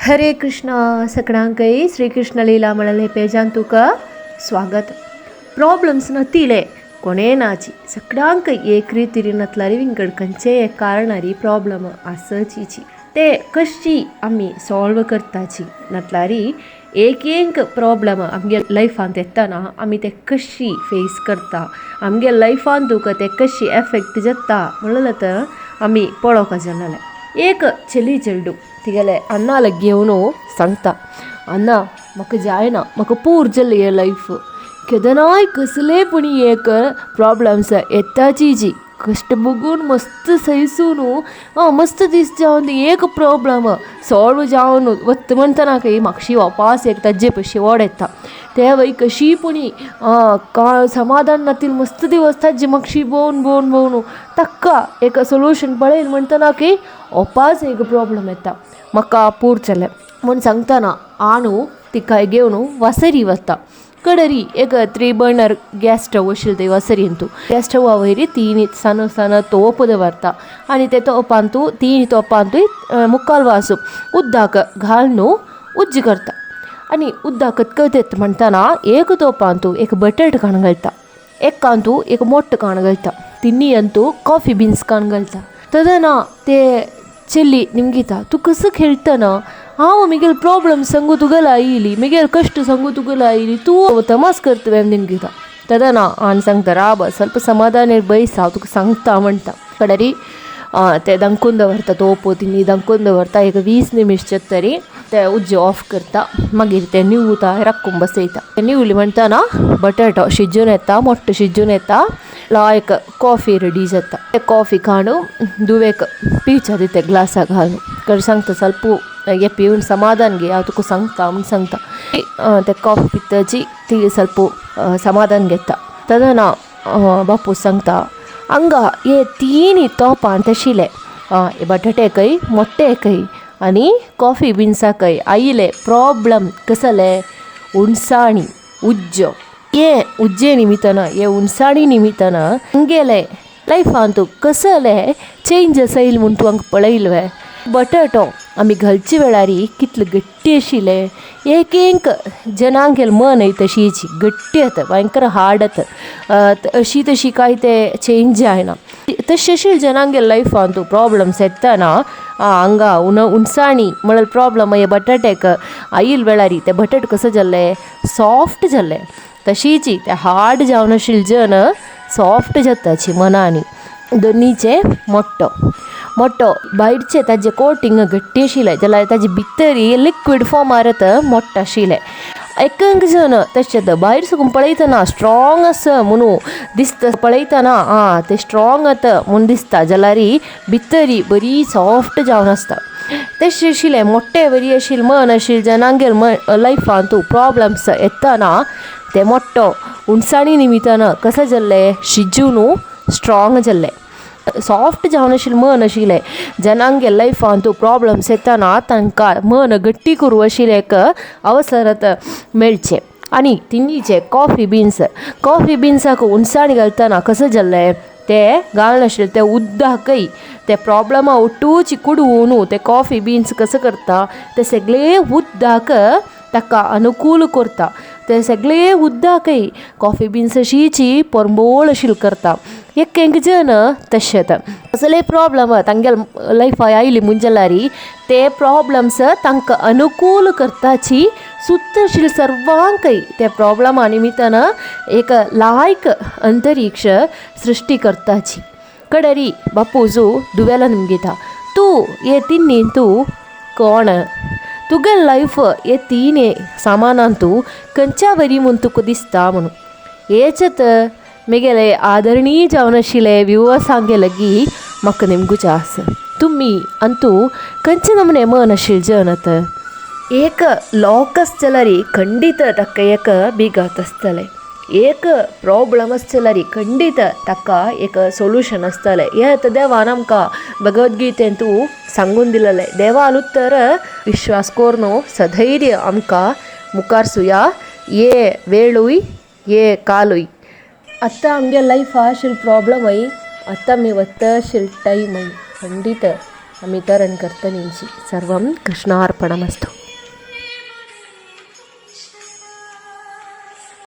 हरे कृष्णा सकडांकय श्रीकृष्ण लीला म्हळ्ळे पेजान तुका स्वागत. प्रॉब्लम्स नतिले कोणे नाची सकडांक एक रितीरी नतलारी विंगड खंयचे कारणारी प्रॉब्लम आसचीची ते कशी आमी सॉल्व करताची नतलारी एक एक प्रॉब्लम आमगे लायफांत येतना आमी ते कशी फेस करता, आमगे लायफान तुका ते कशी एफेक्ट जाता म्हणलें तर आमी पळोवपाक जालें. एक चली चेडूं तिगेले अण्णा घेवन सांगता, अण्णा म्हाका जायना, म्हाका पूर जाली हे लायफ, केदनाय कसले पूण एक प्रॉब्लम्स येताची जी कश्ट बघून मस्त सैसून मस्त दीस जावन एक प्रॉब्लम सॉल्व जावन वत म्हणटना खंय म्हाकशी वापास एक ताजे पयशे वड येता ते वय कशी पुणी समाधान नातील मस्त दिवस ताजे मातशी भोवन भोवन भोवन ताका एक सोल्युशन पळयल म्हणटना की ओपास एक प्रॉब्लम येता म्हाका पूर जालें म्हूण सांगतना आणू तिका घेवन वासरी वता. कडरी एक 3 बर्नर गॅस स्टव आशिल्ले ते वासरींतू गॅस स्टवा वयरी तीन सान सान तोप दवरता आनी ते तोपांतू तीन तोपांतूय मुखाल वासू उदक घालून उज्ज करता आनी उदक कतकत म्हणटना एक तोपांतू एक बटाट काण घालता, एकांतू एक मोट्ट काण घालता, तिन्ही अंतू कॉफी बिन्स काण घालता. तदना ते चली निमगिता, तूं कसो खेळटना, हांव म्हगेलो प्रॉब्लम सांगू तुगेलो आयली, म्हगेलो कश्ट सांगू तुगेलो आयली, तूं तमास करता निमगिता. तदना आनी सांगता, राब ಸ್ವಲ್ಪ समाधान बैस हांव तुका सांगता म्हणटा. कडरी ते दंकून दवरता तोप तिन्ही दंकून दवरता एक 20 निमिश तरी ते उज्जे ऑफ करता. मागीर ते निवता राखून बसयता. निवली म्हणटना बटाटो शिजून येता, मोट्टो शिजून येता, लायक कॉफी रेडी जाता. ते कॉफी काडून दुवेक पिवच्या दिता ग्लासा घालून. कडेन सांगता ಸ್ವಲ್ಪ हे पिवन समाधान घे, हांव तुका सांगता म्हूण सांगता. ते कॉफी पितची ती ಸ್ವಲ್ಪ समाधान घेता. तदना बापूस सांगता, हांगा हे तीन तोपां तशिले बटाटेकय मोट्टेकय आनी कॉफी बिन्साकय आयले प्रॉब्लम कसले हुनसाणी उज्जो हे उज्जे निमित्तान हे हुनसाणी निमित्तान आमगेले लायफांत कसले चेंजस आयल म्हूण तूं हांकां पळयले. बटाटो आमी घालचे वेळारी कितले गट्टी आशिल्ले, एक एक जनांगेल मन तशीची गट्टी येता, भयंकर हार्ड येता, अशी तशी कांय ते चेंज जायना. तशें आशिल्ले जनांगेल लायफांत प्रॉब्लम्स येतना हांगा हुनसाणी म्हळ्यार प्रॉब्लम हे बटाट्याक आयल वेळारी ते बटाट कसो जाल्ले सॉफ्ट जाल्ले, तशीची ते हार्ड जावन आशिल्ले जन सॉफ्ट जाताची मनांनी. दोनीचे मोट्टो मोट्टो भायरचे ताजे कोटींग गट्टी आशिल्लें जाल्यार ताजे भितरी लिक्वीड फॉर्मार येता मोट्टो आशिल्लें. एक एक जण तशें भायर साकून पळयतना स्ट्रोंग आसा म्हणून दिसता, पळयतना आं ते स्ट्रोंग आतां म्हूण दिसता जाल्यार भितरी बरी सॉफ्ट जावन आसता. तशें आशिल्लें मोट्टे बरी आशिल्लें मन आशिल्लें जनांगेल लायफांतू प्रॉब्लम्स येतना ते मोट्टो हुनसाणी निमित्तान कशें जाल्लें शिजून स्ट्रोंग जाल्लें. सॉफ्ट जावन आशिल्लें मन आशिल्लें जनांगेल लायफांतू प्रॉब्लम्स येतना तांकां मन गट्टी करूं आशिल्लें एक अवसरत मेळचें. आनी तिनीचे कॉफी बिन्स, कॉफी बिन्साक हुनसाणी घालतना कसो जाल्लें ते घालनाशिल्लें ते उदकय ते प्रॉब्लमा उठूची कुडवून ते कॉफी बिन्स कसो करता ते सगळे उदक ताका अनुकूल करता, ते सगळे उदकय कॉफी बिन्स अशीची परंबोळ अशील करता. एक एक जण तशें कसले प्रॉब्लम तांगेले लायफाक आयली म्हूण जाल्यार ते प्रॉब्लम्स तांकां अनुकूल करताची सुद्दां आशिल्ले सर्वांकय ते प्रॉब्लमा निमित्तान एक लायक अंतरिक्ष सृश्टी करताची. कडरी बापूजू दुवेला निमगिता, तूं हे तिन्ही तूं कोण, तुगे लायफ हे तीन सामानान तूं खंयच्या वरी म्हूण तुका दिसता म्हणून. हेचेत म्हगेले आदरणीय जावन आशिल्ले व्युवर्सांगे लागीं म्हाका निमगुचें आसा, तुमी अंतू खंयचे नमने मन आशिल्ले जन आतां एक लॉक आसता जाल्यार खंडीत ताका एक बिगात आसतलें, एक प्रॉब्लम आसता जाल्यार खंडीत ताका एक सोल्युशन आसतलें. हें आतां देवान आमकां भगवद्गीतेंतू सांगून दिलेलें. देवान उत्तर विश्वास करून सधैर्य आमकां मुखार सुया ये वेळूय ये कालूय. आतां आमगे लायफा आशिल्ले प्रॉब्लमय आतां आमी वता आशिल्ले टायमय खंडीत आमी तरण करतलींची. सर्वं कृष्णार्पणमस्तु.